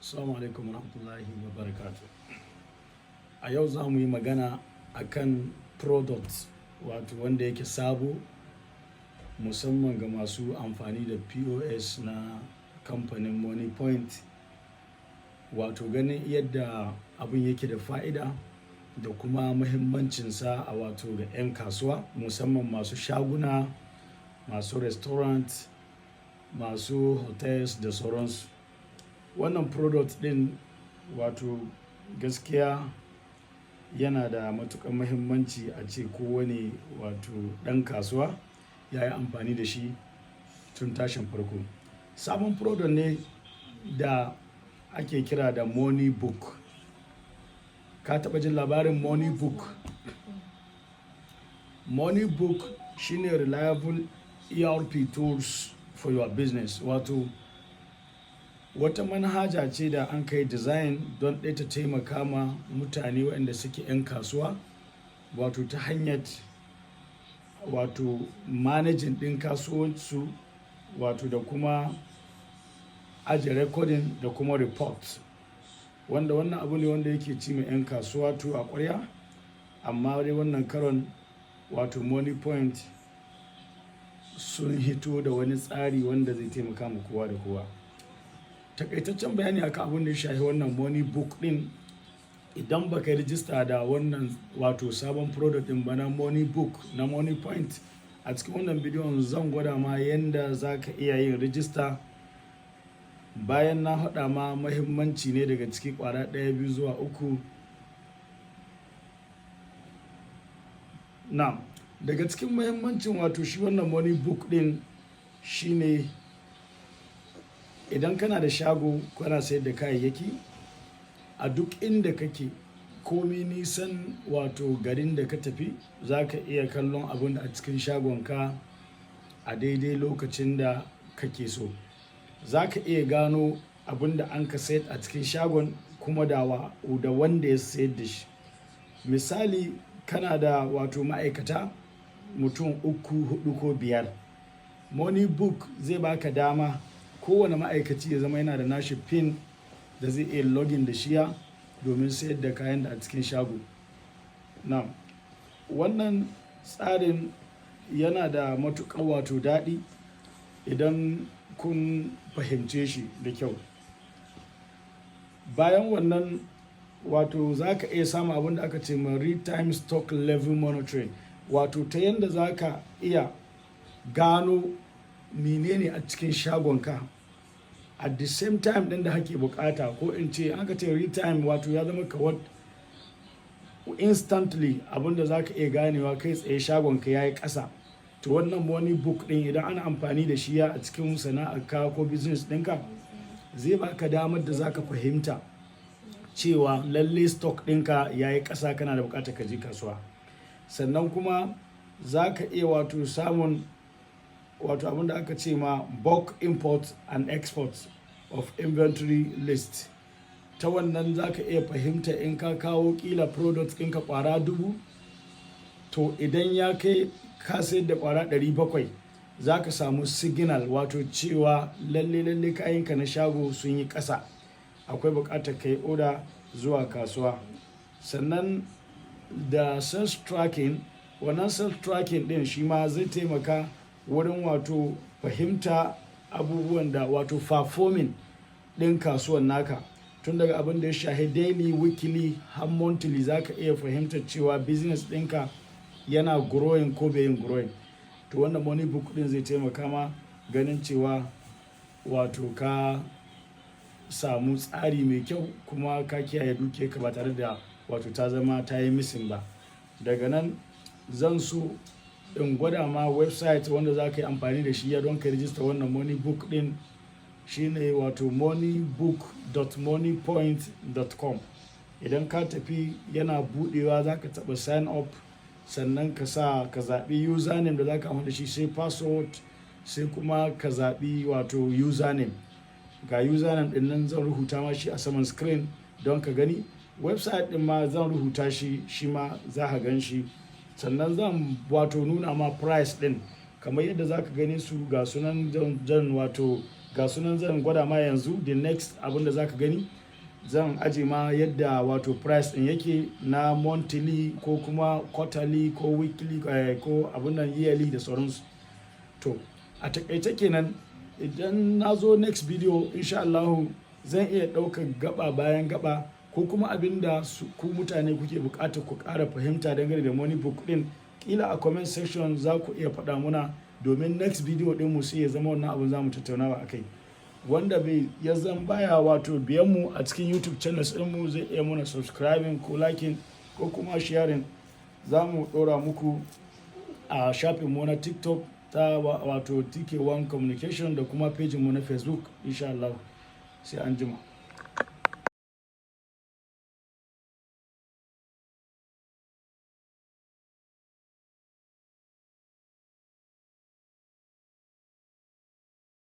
Assalamu alaikum warahmatullahi wabarakatuh. A yau za mu yi magana akan product, wato wanda yake sabo musamman ga masu amfani da POS na kamfanin Moniepoint. Wato ganin yadda abun yake da fa'ida da kuma muhimmancinsa a wato ga 'yan kasuwa, musamman masu shaguna, masu restaurant, masu hotels da sauransu. Wannan product ɗin, wato gaskiya yana da matuƙar muhimmanci a ce kowane wato ɗan kasuwa ya yi amfani da shi tun tashin farko. Sabon product ne da ake kira da Monie Book. Ka taɓa jin labarin Monie Book? Monie Book shine reliable ERP tools for your business. Wato wata manhaja ce da an kai design don ɗaya ta taimaka ma mutane waɗanda suke 'yan kasuwa, wato ta hanyar wato managing ɗin kasuwansu, wato da kuma aje recording da kuma report. Wanda wannan abu ne wanda yake ci ma 'yan kasuwa tuwo a ƙwarya. Amma dai wannan karon, wato Moniepoint sun hito da wani tsari wanda zai taimaka ma kowa da kowa. Takaitaccen bayani akan abin da ya shafi wannan Monie Book ɗin: idan ba ka yi rijista da wannan wato sabon product ɗin ba na Monie Book na Moniepoint, a cikin wannan bidiyon zan gwada ma yanda za ka iya yin rijista, bayan na faɗa ma muhimmanci ne daga ciki ƙwara ɗaya, biyu zuwa uku. Na daga cikin muhimmancin wato shi wannan Monie Book ɗin shine, idan kana da shago kana sayar da kayayyaki, a duk inda kake, komi nisan wato garin da ka tafi, za ka iya kallon abun da a cikin shagonka a daidai lokacin da kake so. Za ka iya gano abun da an ka sayar a cikin shagon kuma da wanda ya sayar da shi. Misali, kana da wato ma'aikata mutum uku, huɗu ko biyar. Monie Book zai baka dama kowane ma'aikaci ya zama yana da nashi PIN da zai iya login da shiya domin sayar da kayan da a cikin shago. Na'am, wannan tsarin yana da matuƙar wato daɗi idan kun fahimce shi da kyau. Bayan wannan, wato za ka iya samun abin da aka ce ma real time stock level monitoring, wato ta yanda za ka iya gano menene a cikin shagonka at the same time ɗin da kake bukata, ko in ce an ka ce real time, wato ya zama kawai instantly abin da za ka iya ganewa kai tsaye shagonka ya yi ƙasa. To, wannan Monie Book ɗin, idan ana amfani da shi a cikin sana'arka ko business ɗinka, zai baka damar da za ka fahimta cewa lalle stock ɗinka ya yi ƙasa, kana da buƙatar ka je kasuwa. Sannan kuma za ka iya wato samun wato abin da aka ce ma bulk import and export of inventory list. Ta wannan za ka iya fahimta in ka kawo ƙila product ɗinka ƙwara 1000, to idan ya kai ka sayar da ƙwara 700, za ka samu signal, wato cewa lalle lalle kayanka na shago sun yi ƙasa, akwai buƙatar ka yi oda zuwa kasuwa. Sannan da sales tracking. Wannan sales tracking ɗin shi ma zai taimaka wurin wato fahimta abubuwan da wato performing ɗin kasuwan naka, tun daga abin da ya shahi daily, weekly har monthly. Za ka iya fahimtar cewa business ɗinka yana growing ko bai yin growing. To, wannan Monie Book ɗin zai taimaka ma ganin cewa wato ka samu tsari mai kyau kuma ka kiyaye dukiyarka ba tare da wato ta zama ta yi missing ba. Daga nan zan so in gwada ma website wanda za ka yi amfani da shi ya don ka rijista wannan Monie Book ɗin, shine wato moniebook.moniepoint.com. Idan ka tafi, yana buɗewa, za ka taɓa sign up, sannan ka sa ka zaɓi username da za ka amfani da shi, sai password, sai kuma ka zaɓi wato username. Ga username ɗin nan, zan rubuta ma shi a saman screen don ka gani. Website ɗin ma zan rubuta shi, shi ma za ka gan shi. Sannan zan wato nuna ma price ɗin kamar yadda za ka gani su ga sunan jan wato Ga sunan zan gwada ma yanzu. The next abin da za ka gani, zan aje ma yadda wato price ɗin yake na monthly ko kuma quarterly ko weekly ko abin nan yearly da sauransu. To, a takaice kenan. Idan na zo next video, insha Allahu, zan iya ɗaukar gaba bayan gaba ko kuma abin da ku mutane kuke buƙatar ku ƙara fahimta dangane da Moniebook ɗin, ƙila a comment section za ku iya faɗa muna, domin next video ɗin mu sai ya zama wannan abin za mu tattaunawa a kai. Wanda bai ya zan baya wato biyan mu a cikin YouTube channels ɗin mu, zai iya muna subscribing ko liking ko kuma sharing. Za mu ɗora muku a shafin mu na TikTok ta wato TK1 Communication da kuma page mu na Facebook, insha Allah. Sai an jima.